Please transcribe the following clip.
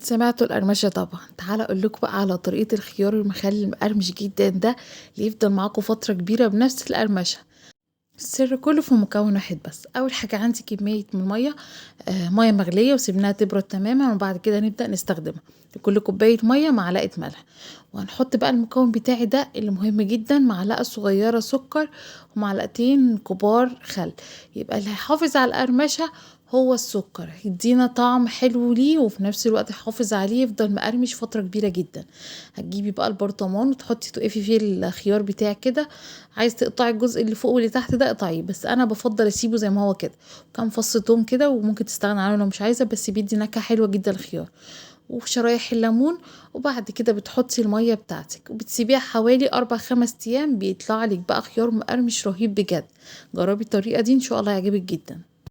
سمعتوا القرمشة طبعا. تعالى اقول لكم بقى على طريقة الخيار المخلل المقرمش جدا ده اللي يفضل معاكم فترة كبيرة بنفس القرمشة. السر كله في مكون واحد بس. اول حاجة عندي كمية من المية، مية مغلية وسيبناها تبرد تماما، وبعد كده نبدأ نستخدمها. لكل كوباية مية معلقة ملح، وهنحط بقى المكون بتاعي ده اللي مهم جدا، معلقة صغيرة سكر ومعلقتين كبار خل. يبقى اللي هيحافظ على القرمشة هو السكر، هيدينا طعم حلو ليه وفي نفس الوقت يحافظ عليه يفضل مقرمش فترة كبيرة جدا. هتجيبي بقى البرطمان وتحطي تقفي فيه الخيار بتاعك كده، عايز تقطعي الجزء اللي فوق واللي تحت ده اقطعيه، بس انا بفضل اسيبه زي ما هو كده. كام فص توم كده، وممكن تستغنى عنه لو مش عايزة، بس بيدي نكهة حلوة جدا الخيار. وشرايح الليمون، وبعد كده بتحطي المية بتاعتك وبتسيبيها حوالي 4-5 ايام، بيطلع لك بقى خيار مقرمش رهيب بجد. جربي الطريقة دي ان شاء الله هيعجبك جدا.